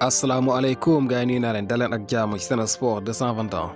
asalaamaaleykum gars yi nuyu naa leen daleen ak jàmm ci Sen Sport 221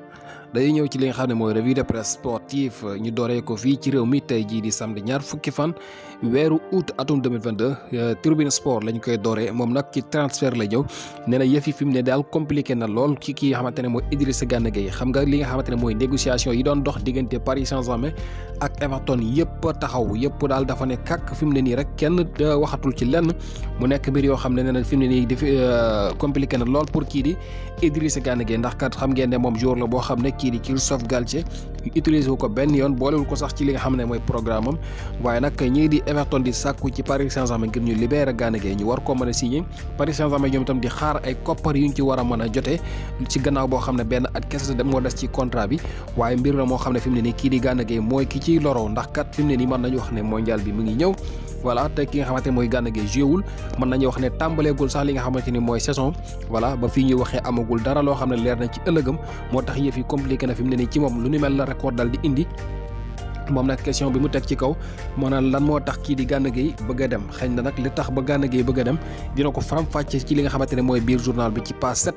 day ñëw ci li nga xam ne mooy revue de presse sportive ñu dooree ko fii ci réew mi tey jii di samedi ñaar fukki fan weeru août atum 2022 Tribune Sport lañ koy dooree moom nag ci transfert la ñëw nee na yëf yi fi mu ne daal compliqué na lool ci ki nga xamante ne mooy Idrissa Gana Gueye xam nga li nga xamante ne mooy négociation yi doon dox diggante Paris Saint-Germain ak Everton yëpp taxaw yëpp daal dafa ne kàkk fi mu ne nii rek kenn waxatul ci lenn mu nekk mbir yoo xam ne nee na fi mu ne nii dafa compliqué na lool pour kii di Idrissa Gana Gueye ndax kat xam ngeen ne moom jour la boo xam ne kii di Christophe Galtier utilisé wu ko benn yoon boolewul ko sax ci li nga xam ne mooy programme am waaye nag ñii di Everton di sàkku ci Paris Saint-Germain ngir ñu libéré Gana Gueye ñu war koo mën a signé Paris Saint-Germain ñoom itam di xaar ay koppar yu ñu ci war a mën a jotee ci gannaaw boo xam ne benn at kese moo des ci contrat bi waaye mbir la moo xam ne fi mu ne nii kii di Gana Gueye mooy ki ciy loroo ndax kat fi mu ne nii mën nañu wax ne mondial bi mu ngi ñëw voilà te ki nga xamante ne mooy Gana Gueye joué wul mën nañu wax ne tàmbaleegul sax li nga xamante ni mooy saison voilà ba fii ñuy waxee amagul dara loo xam ne leer na ci ëllëgam moo tax yëf yi compliqué na fi mu ne nii ci moom lu ni mel la record dal di indi moom nag question bi mu teg ci kaw moo naan lan moo tax kii di Gana Gueye bëgg a dem xëy na nag li tax ba Gana Gueye bëgg a dem dina ko faram-fàcce ci li nga xamante ne mooy biir journal bi ci page 7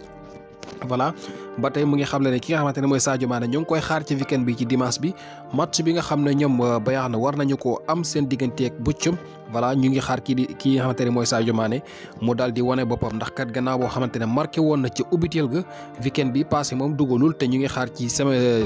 voilà ba tey mu ngi xam ne ki nga xamante ne mooy Sadio Mané ñu ngi koy xaar ci weekend bi ci dimanche bi match bi nga xam ne ñoom Bayern war nañu ko am seen digganteeg Bochum voilà ñu ngi xaar kii nga xamante ne mooy Sadio Mané mu daal di wane boppam ndax kat gannaaw boo xamante ne marqué woon na ci ubbiteel ga weekend bi passé moom dugalul te ñu ngi xaar ci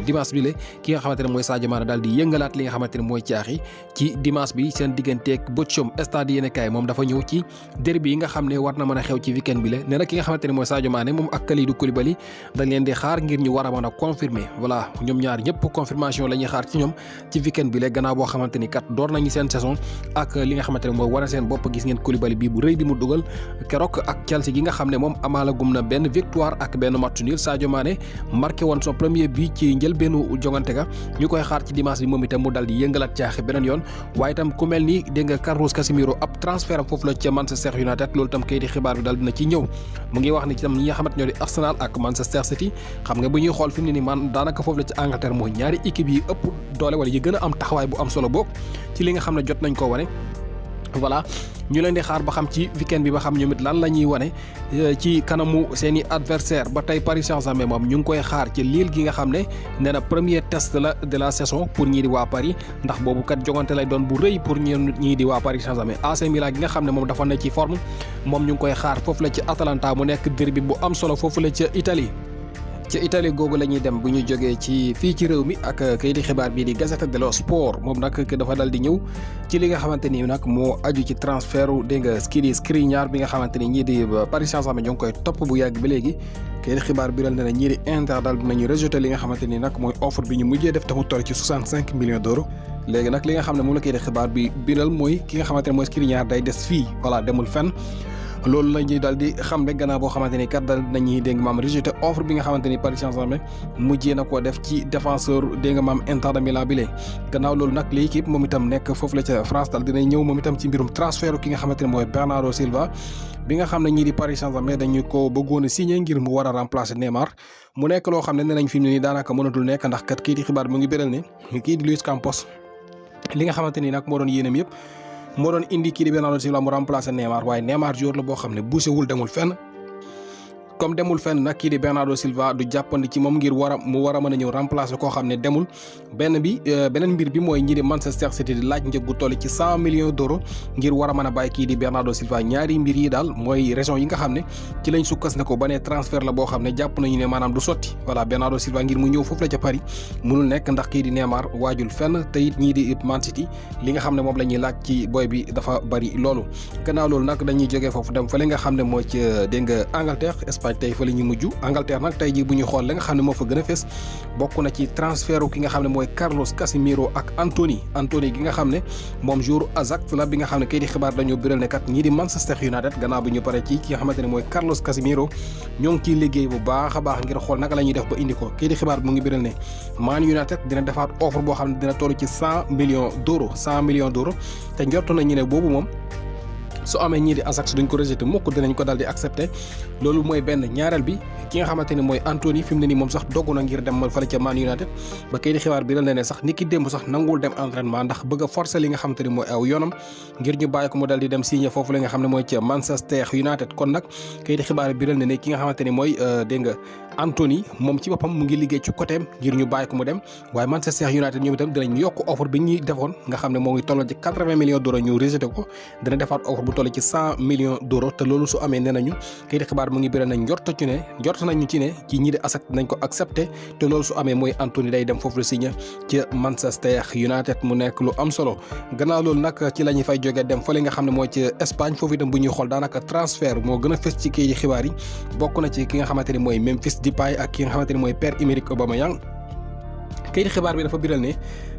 dimanche bi la ki nga xamante ne mooy Sadio Mané daal di yëngalaat li nga xamante ne mooy caaxi ci dimanche bi seen digganteeg Bochum stade yéen kaay moom dafa ñëw ci derby yi nga xam ne war na mën a xew ci weekend bi la nee na ki nga xamante ne mooy Sadio Mané moom ak Kalidou Koulibaly dañ leen di xaar ngir ñu war a mën a confirmer voilà ñoom ñaar ñëpp confirmation la ñuy xaar ci ñoom ci weekend bi la gannaaw boo xamante ni kat door nañu seen saison ak li nga xamante ne mooy wane seen bopp gis ngeen Koulibaly bii bu rëy bi mu dugal keroog ak Chelsea gi nga xam ne moom amaalagum na benn victoire ak benn match nul Sadio Mané marqué woon son premier but ci njëlbeenu jongante ga ñu koy xaar ci dimanche bi moom itam mu dal di yëngalaat caaxi beneen yoon waaye itam ku mel ni dégg nga Carlos Casemiro ab transfert am foofu la ca Manchester United loolu itam kayiti xibaar bi dal dina ci ñëw mu ngi wax ni itam ñi nga xamante ñoo di Arsenal ak Manchester City xam nga bu ñuy xool fi mu ne nii man daanaka foofu la ci Angleterre mooy ñaari équipe yi ëpp doole wala yi gën a am taxawaay bu am solo boog ci li nga xam ne jot nañ koo wane voilà ñu leen di xaar ba xam ci weekend bi ba xam ñoom it lan la ñuy wane ci kanamu seen i adversaire ba tey Paris Saint-Germain moom ñu ngi koy xaar ci Lille gi nga xam ne nee na premier test la de la saison pour ñii di waa Paris ndax boobu kat jogante lay doon bu rëy pour ñii di waa Paris Saint-Germain AC Milan gi nga xam ne moom dafa ne ci forme moom ñu ngi koy xaar foofu la ci Atalanta mu nekk derby bu am solo foofu la ca Italie ci Italie googu la ñuy dem bu ñu jógee ci fii ci réew mi ak kayiti xibaar bii di Gazzetta dello Sport moom nag dafa dal di ñëw ci li nga xamante ni nag moo aju ci transfert dégg nga kii di Skriniar bi nga xamante ni ñii di Paris Saint-Germain ñoo ngi koy topp bu yàgg ba léegi kayiti xibaar bi dal ne ñii di Inter daal dinañu rejeté li nga xamante ni nag mooy offre bi ñu mujjee def te mu toll ci 65 millions d'euros léegi nag li nga xam ne moom la kayiti xibaar bi biral mooy ki nga xamante ne mooy Skriniar day des fii voilà demul fenn loolu la ñuy daal di xam rek gannaaw boo xamante ni kat daal nañuy dégg maam rejeté offre bi nga xamante ni Paris Saint-Germain mujjee na koo def ci défenseur dégg nga maam Inter de Milan bi lee gannaaw loolu nag l'équipe moom itam nekk foofu la ca France daal dinañ ñëw moom itam ci mbirum transfert ki nga xamante ne mooy Bernardo Silva bi nga xam ne ñii di Paris Saint-Germain dañu ko bëggoon a signé ngir mu war a remplacer Neymar mu nekk loo xam ne nee nañ fi mu ne nii daanaka mënatul nekk ndax kat kii di xibaar mu ngi béral ne kii di Luis Campos li nga xamante ni nag moo doon yéenam yëpp moo doon indi kii di Bernardo Silva mu remplacer Neymar waaye Neymar jour la boo xam ne bougé wul demul fenn comme demul fenn nag kii di Bernardo Silva du jàppandi ci moom ngir mu war a mën a ñëw remplacer koo xam ne demul beneen mbir bi mooy ñi di Manchester City di laaj njëg gu toll ci 100 millions d'euros ngir war a mën a bàyyi kii di Bernardo Silva ñaari mbir yi daal mooy raison yi nga xam ne ci lañ sukkas ne ko ba ne transfert la boo xam ne jàpp nañu ne maanaam du sotti voilà Bernardo Silva ngir mu ñëw foofu la ca Paris mënul nekk ndax kii di Neymar waajul fenn te it ñii di Man City li nga xam ne moom la ñuy laaj ci boy bi dafa bari loolu gannaaw loolu nag dañuy jógee foofu dem fa li nga xam ne mooy ci dégg nga Angleterre Espagne tey fa la ñuy mujj Angleterre nag tey jii bu ñu xool la nga xam ne moo fa gën a fës bokk na ci transfert ki nga xam ne mooy Carlos Casemiro ak Anthony gi nga xam ne moom jour Ajax la bi nga xam ne kay di xibaar dañoo biral ne kat ñii di Manchester United gannaaw bi ñu pare ci ki nga xamante ne mooy Carlos Casemiro ñoo ngi ciy liggéey bu baax a baax ngir xool naka la ñuy def ba indi ko kay di xibaar bi mu ngi biral ne Man United dina defaat offre boo xam ne dina toll ci 100 millions d'euros te njortu nañu ne boobu moom su amee ñii di Ajax duñ ko rejeté mukk dinañ ko daal di accepté loolu mooy benn. ñaareel bi ki nga xamante ni mooy Anthony fi mu ne nii moom sax dogg na ngir dem fële ca Man United ba kay di xibaar bi ne sax ni ki démb sax nanguwul dem entraînement ndax bëgg a forcer li nga xamante ni mooy aw yoonam ngir ñu bàyyi ko mu daal di dem signé foofu la nga xam ne mooy ca Manchester United. kon nag kay di xibaar bi ne ki nga xamante ni mooy dégg nga Anthony moom ci boppam mu ngi liggéey ci côté ngir ñu bàyyi ko mu dem waaye Manchester United ñoom itam dinañ yokk offre bi ñuy defoon nga xam ne moo ngi toll ci 80 millions d'euros ñu rejeté ko dina defaat offre bu toll ci 100 millions d'euros te loolu su amee nee nañu kay di xibaar mu ngi biral nañ njort nañu ci ne ci ñi di accept nañ ko accepté te loolu su amee mooy Anthony day dem foofu la signé ci Manchester United mu nekk lu am solo. gannaaw loolu nag ci la ñuy fay jógee dem fële nga xam ne mooy ci Espagne foofu itam bu ñuy xool daanaka transfert moo gën a fës ci kay di xibaar yi bokk na ci ki nga xamante ni mooy Memphis Depay ak ki nga xamante ni mooy Pierre-Emerick Aubameyang. kayit xibaar bi dafa biral ne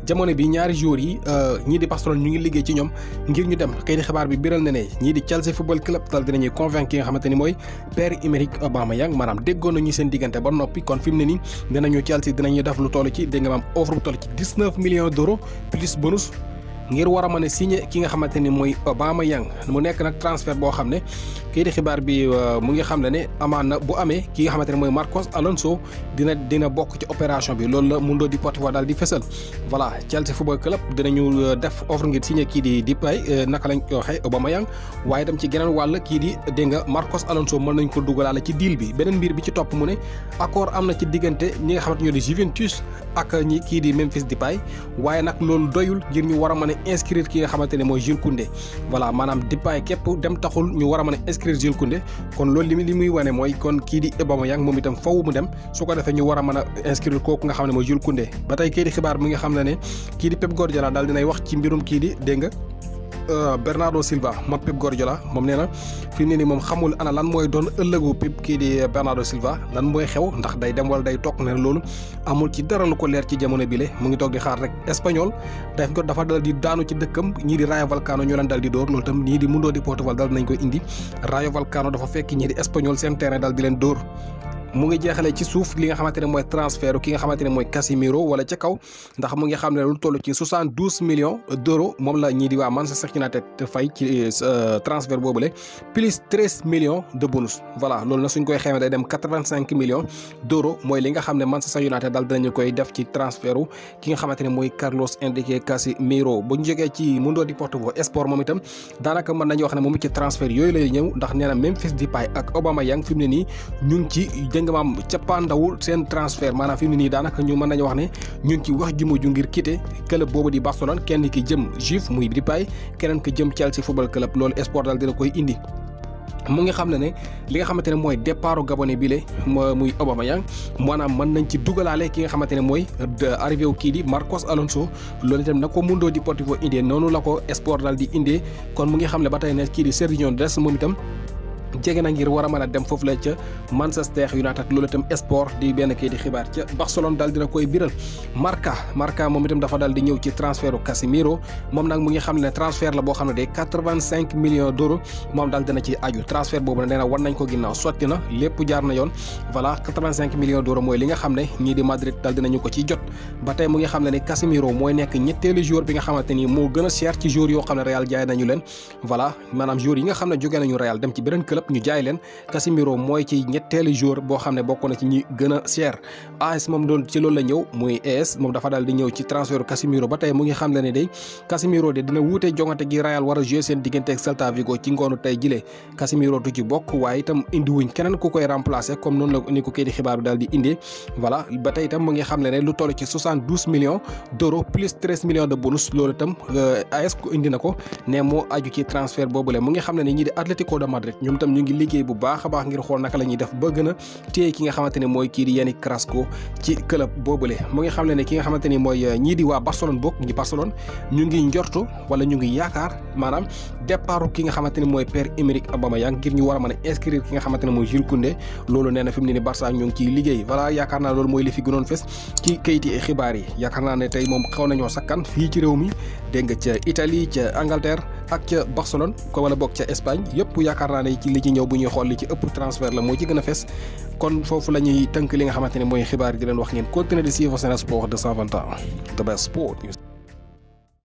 jamono bi ñaari joueurs yi ñii di Barcelone ñu ngi liggéey ci ñoom ngir ñu dem kayit xibaar bi biral na ne ñii di Chelsea Football Club dal dinañuy convaincre ki nga xamante ni mooy Pierre-Emerick Aubameyang maanaam déggoon nañu seen diggante ba noppi kon fi mu ne nii dinañu Chelsea dinañu def lu toll ci dégg nga maam offre bu toll ci 19 millions d'euros plus bonus ngir war a mën a signé ki nga xamante ni mooy Aubameyang mu nekk nag transfert boo xam ne kii di xibaar bi mu ngi xam ne amaan na bu amee ki nga xamante ne mooy Marcos Alonso dina bokk ci opération bi loolu la Mundo Deportivo daal di fësal. voilà Chelsea Football Club dinañu def offre ngir signé kii di Depay naka lañ ko waxee Aubameyang waaye itam ci geneen wàll kii di dégg nga Marcos Alonso mën nañ ko dugalaale ci deal bi beneen mbir bi ci topp mu ne accord am na ci diggante ñi nga xamante ñoo di Juventus ak ñi kii di Memphis Depay waaye nag loolu doyul ngir ñu war a mën a inscrire ki nga xamante ne mooy Jules Koundé voilà maanaam Depay képp dem taxul ñu war a mën a inscrire Jules Koundé kon loolu li muy wane mooy kon kii di Aubameyang moom itam faw mu dem su ko defee ñu war a mën a inscrire kooku nga xam ne mooy Jules Koundé ba tey kii di xibaar mi nga xam ne kii di Pep Guardiola daal dinay wax ci mbirum kii di dégg nga Bernardo Silva moom Pep Guardiola moom nee na fi mu ne nii moom xamul ana lan mooy doon ëllëgu Pep kii di Bernardo Silva lan mooy xew ndax day dem wala day toog ne loolu amul ci dara lu ko leer ci jamono bile mu ngi toog di xaar rek Espagnol dafa dal di daanu ci dëkkam ñii di Rayo Vallecano ñoo leen dal di dóor loolu tam ñii di Mundo Deportivo dal nañ koy indi Rayo Vallecano dafa fekk ñii di Espagnol seen terrain dal di leen dóor. mu ngi jeexalee ci suuf li nga xamante ne mooy transfert ki nga xamante ne mooy Casemiro wala ca kaw ndax mu ngi xam ne lu toll ci 72 millions d'euros moom la ñii di waa Manchester United fay ci transfert boobule plus 13 millions de bonus voilà loolu nag suñ koy xamee day dem 85 millions d'euros mooy li nga xam ne Manchester United daal dinañu koy def ci transfertu ki nga xamante ne mooy Carlos Enrique Casemiro bu ñu jógee ci Mundo Deportivo Sport moom itam daanaka mën nañu wax ne moom ci transfert yooyu lay ñëw ndax nee na Memphis Depay ak Aubameyang fi mu ne nii ñu ngi ci nga maam cappaandawul seen transfert maanaam fi mu ne nii daanaka ñu mën nañu wax ne ñu ngi ci wax ji mujj ngir quitter club boobu di Barcelone kenn ki jëm Juve muy Depay keneen ki jëm Chelsea Football Club loolu sport daal dina koy indi. mu ngi xam ne li nga xamante ne mooy départu Gabonais bi le muy Aubameyang maanaam mën nañ ci dugalaale ki nga xamante ne mooy arrivé wu kii di Marcos Alonso loolu itam nag ko Mundo Deportivo indee noonu la ko sport daal di indee kon mu ngi xam ne ba tey ne kii di Sergio Dest moom itam jege na ngir war a mën a dem foofu la ca Manchester United loolu itam sport di benn kii di xibaar ca Barcelone daal dina koy biral Marca moom itam dafa daal di ñëw ci transfertu Casemiro moom nag mu ngi xam ne transfert la boo xam ne day 85 millions d'euros moom daal dina ci aju transfert boobu nag nee na war nañ ko ginnaaw sotti na lépp jaar na yoon voilà 85 millions d'euros mooy li nga xam ne ñii di Madrid daal dinañu ko ci jot ba tey mu ngi xam ne Casemiro mooy nekk ñetteelu joueur bi nga xamante ni moo gën a cher ci joueur yoo xam ne Real jaay nañu leen voilà maanaam joueur yi nga xam ne jógee nañu Real dem ci beneen club ñu jaay leen Casemiro mooy ci ñetteelu joueur boo xam ne bokk na ci ñi gën a cher AS moom doon ci loolu la ñëw muy AS moom dafa daal di ñëw ci transfert Casemiro ba tey mu ngi xam ne day Casemiro de dina wuute jongante gi Real war a jouer seen diggante ak Celta Vigo ci ngoonu tey jile Casemiro du ci bokk waaye itam indiwuñ keneen ku koy remplacer comme noonu la ni ko kii di xibaar bi daal di indee voilà ba tey itam mu ngi xam ne lu toll ci 72 millions d'euros plus 13 millions de bonus loolu itam AS ko indi na ko ne moo aju ci transfert boobule mu ngi xam ne ñi di Atlético de Madrid ñoom itam ñu ngi liggéey bu baax a baax ngir xool naka la ñuy def ba gën a téye ki nga xamante ne mooy kii di Yannick Carrasco ci club boobule mu ngi xam ne ki nga xamante ni mooy ñii di waa Barcelone bokk ñi Barcelone ñu ngi njortu wala ñu ngi yaakaar maanaam départu ki nga xamante ne mooy Pierre-Emerick Aubameyang ngir ñu war a mën a inscrire ki nga xamante ne mooy Jules Koundé loolu nee na fi mu ne ni Barça ñu ngi ciy liggéey voilà yaakaar naa loolu mooy li fi gënoon fes ci kayiti xibaar yi yaakaar naa ne tey moom xaw nañoo sakkan fii ci réew mi dégg nga ca Italie ca Angleterre ak ca Barcelone ko wala bokk ca Espagne yëpp yaakaar naa ne ci li ci ñëw bu ñuy xool li ci ëpp transfert la moo ci gën a fes kon foofu la ñuy tënk li nga xamante ne mooy xibaar yi di leen wax ngeen continuer de suivre Sen Sport 221 the best sport news